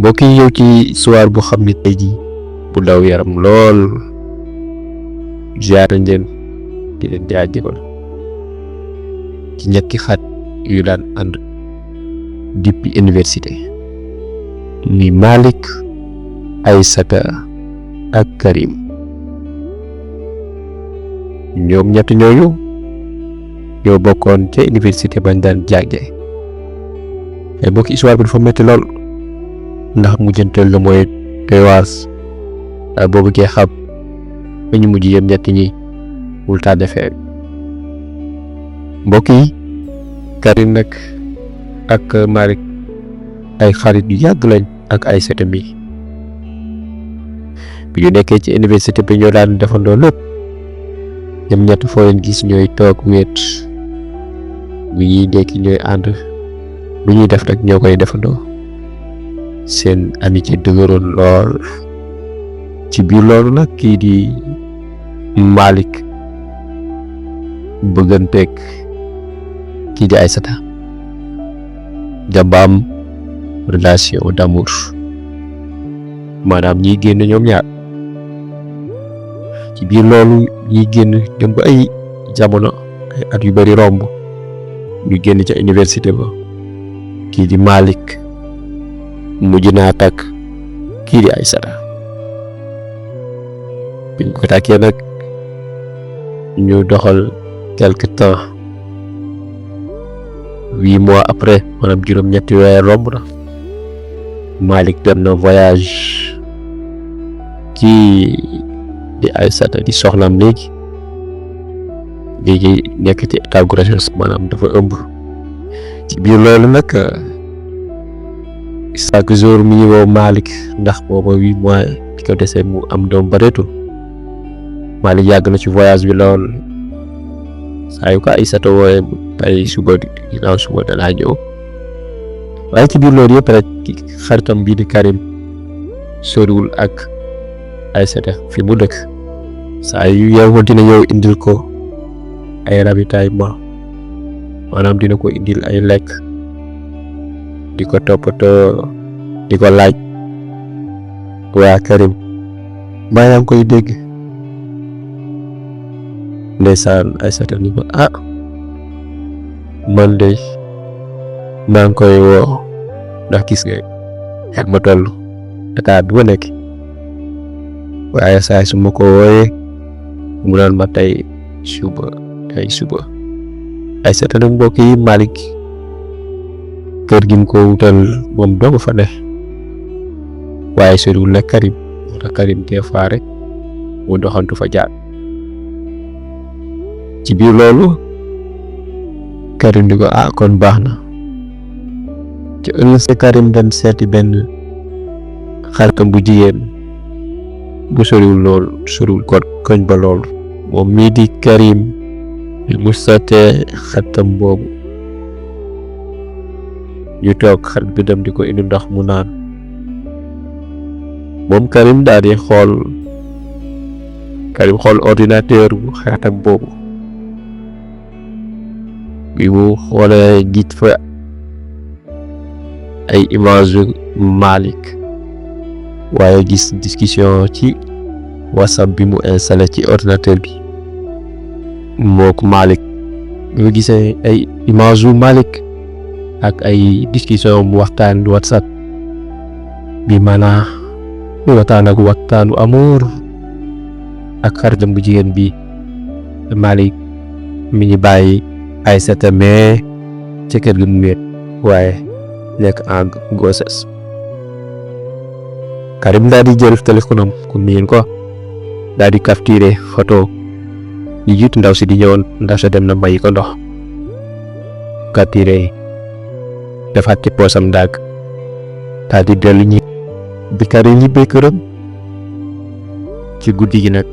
mbokk yi yow ci histoire bu xam ni tey jii bu daw yaram lool ziar ngeen di leen jaajëfal ci ñetti xat yu daan ànd depuis université ni Malick Aïssata ak Karim ñoom ñett ñooñu ñoo bokkoon ca université bañ daan jànge ay mbokki histoire bi dafa metti lool ndax mujjanteel la mooy Doywar boo bëggee xam ba ñu mujj yem ñett ñi wul taa defee mbokk yi Karim nag ak Malick ay xarit yu yàgg lañ ak Aïssata mi bi ñu nekkee ci université bi ñoo daan defandoo lépp ñoom ñett foo leen gis ñooy toog wéet bu ñuy nekk ñooy ànd lu ñuy def rek ñoo koy defandoo seen amitié dëgëroon lool ci biir loolu nag kii di Malick bëgganteeg kii di Aïssata jambaam relation d'amour maanaam ñiy génn ñoom ñaar ci biir loolu ñiy génn dem ba ay jamono ay at yu bari romb ñu génn ca université ba kii di Malick mujj naa takk kii di Aïssata biñ ko takkee nag ñu doxal quelque temps 8 mois après maanaam juróom-ñetti weer romb na Malick dem na voyage kii di Aïssata di soxnaam léegi nekk ci état grossesse maanaam dafa ëmb ci biir loolu nag chaque jour mi ngi woo Malick ndax booba 8 mois di ko desee mu am doom bareetul Malick yàgg na ci voyage bi lool saa yu ko Aïssata wooye tey suba ginnaaw suba danaa ñëw waaye ci biir loolu yëpp rek xaritam bii di Karim soriwul ak Aïssata fi mu dëkk saa yu yeewoo dina ñëw indil ko ay ravitaillement maanaam dina ko indil ay lekk di ko toppatoo di ko laaj waa Karim mbaa yaa ngi koy dégg ndeysaan Aïssata ni ko man de maa ngi koy woo ndax gis nga ak ma toll Dakar bi ma nekk waaye saa su ma ko wooyee mu naan ma tey suba Aïssata nag mbokk yi Malick kër gi mu ko wutal moom doo fa ne waaye soriwul nag Karim moo tax Karim des fois rek mu doxantu fa jaar ci biir loolu Karim di ko kon baax na ci ëllëg sa Karim dem seeti benn xaritam bu jigéen bu soriwul koñ ba loolu moom mii di Karim mu seetee xaritam boobu ñu toog xarit bi dem di ko indi ndox mu naan moom Karim daal di xool ordinateur bu xaritam boobu bi mu xoolee gis fa ay image yu Malick waaye gis discussion ci WhatsApp bi mu installé ci ordinateur bi moo ko Malick bi mu gisee ay image yu Malick ak ay discussion mu waxtaan WhatsApp bi maanaam ñu waxtaanu amour ak xaritam bu jigéen bi Malick mi ngi bàyyi Aïssata mais ca kër gi mu wéet waaye nekk en grossesse Karim daal di jël téléphone am ku miin ko daal di capturer photo yi jiitu ndaw si di ñëwoon ndaw sa dem na mayi ko ndox capturer defaat ci poosam daal di dellu ñi bi Karim ñibbee këram ci guddi gi nag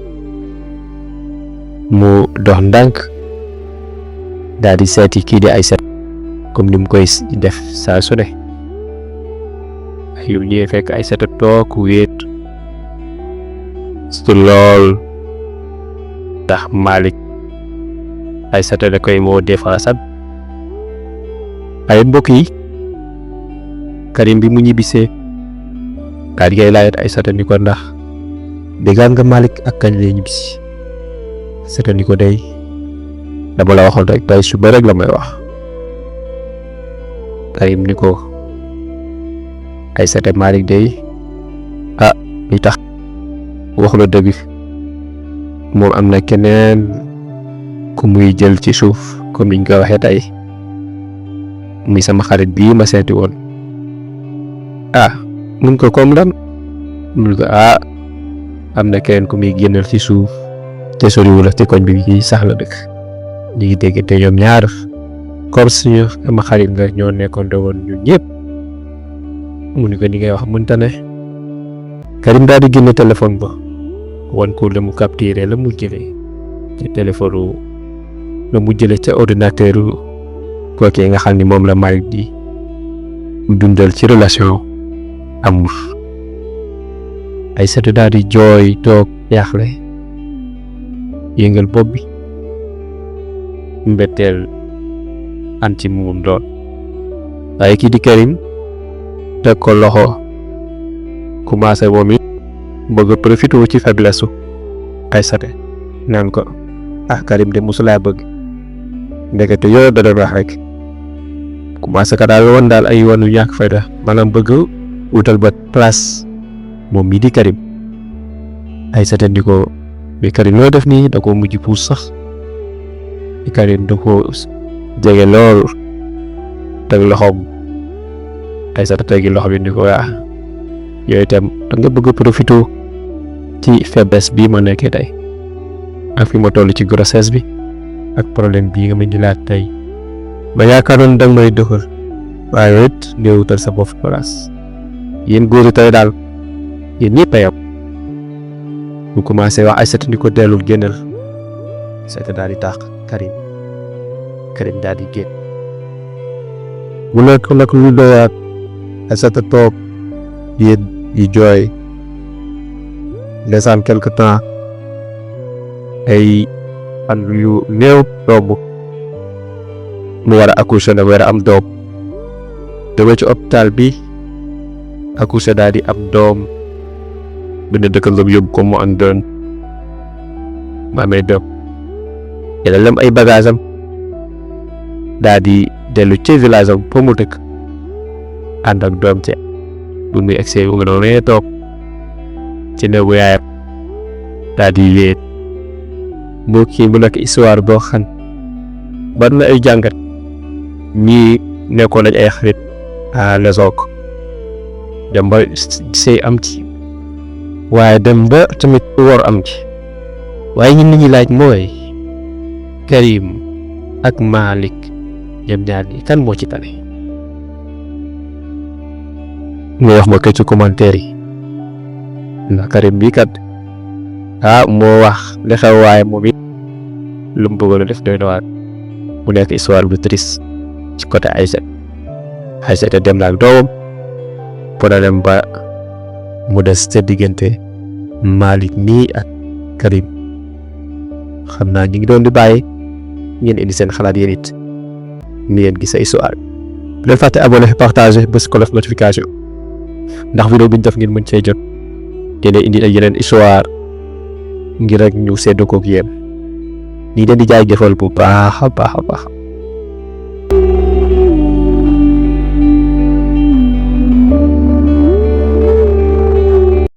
mu dox ndànk daal di seeti kii di Aïssata comme ni mu koy def saa su ne yu ñëwee fekk Aïssata toog wéet su lool ndax Malick Aïssata da koy moo défensab ay mbokk yi Karim bi mu ñibbisee daal di koy laajat Aysata ni ko ndax déggaan nga Malick ak kañ lay ñibbisi. Aysata ni ko day dama la waxoon rek tey suba rek la may wax. Karim ni ko Aysata Malick day li tax wax la dëgg moom am na keneen ku muy jël ci suuf comme niñ ko waxee tey muy sama xarit bii ma seeti woon. mun ko comme lan mun ko am na keneen ku muy génnal ci suuf te soriwul ci koñ bi ci sax la dëkk ñu ngi dégg te ñoom ñaar comme suñu sama xarit nga ñoo nekkoon woon ñun ñëpp. mu ni ko ni ngay wax mënta ne. Karim daal di génne téléphone ba wan ko la mu capturé la mu jëlee ci téléphone la mu jëlee ca ordinateur kookee nga xam ni moom la Malick di dundal ci relation amour. Aysata daal di jooy toog yaaxle yëngal bopp bi mbetteel an ci moom lool. waaye kii di Karim teg ko loxo commencé moom it bëgg a profité ci faiblesse su Aysata naan ko Karim de mosulaa bëgg ndekete yooyu da doon wax rek commencé ka daal woon daal ay yoonu ñàkk fayda maanaam bëgg wutal ba place moom mii di Karim. Aysata ni ko mais Karim loo def nii da koo mujj puus sax Karim da koo jege lool teg loxoom. Aysata tegi loxo bi ni ko yooyu itam da nga bëgg a profité ci faiblesse bii ma nekkee tey ak fi ma toll ci grossesse bi ak problème bii nga ma jëlaat tey ba yaakaaroon da nga may dëxal waaye it nga wutal sa bopp place. yéen góor yi tey daal yéen ñëpp a yam. mu commencé wax Aysata ni ko dellul génnal. Aysata daal di tàq Karim daal di génn. mu nekk nag lu doyaat Aysata toog yéen yi jooy ndeysaan quelque temps ay fan yu néew romb mu war a accoucher nag war a am doom demee ci hôpital bi accoucher daal di am doom benn dëkkandoo yóbbu ko mu àndoon mu amee doom yàlla lem ay bagage am daal di dellu ci village am fa mu dëkk ànd ak doom ci bu muy egsi nga doon toog ci néegu yaayam daal di wéet. mbokk yi mu nekk histoire boo xam bari na ay jàngat ñii nekkoon nañ ay xarit lesoog dem ba sëy am ci waaye dem ba tamit wor am ci waaye ñun li ñuy laaj mooy Karim ak Malick ñoom ñaar ñi kan moo ci tane. nga wax ma ko ci commentaire yi ndax Karim bii kat moo wax li xew waaye moom it lu mu bëggoon a def doy na waar mu nekk histoire bu triste ci côté Aysata dem na ak doomam problème ba mu des ca diggante Malick mii ak Karim. xam naa ñu ngi doon di bàyyi ngeen indi seen xalaat yéen it ni ngeen gis histoire bu leen fàtte abonné partager bës ko def notification ndax vidéo bi ñu def ngeen mën cee jot dina indi ay yeneen histoire ngir rek ñu séddoo koog yéen nii leen di jaay jëfal bu baax a baax a baax.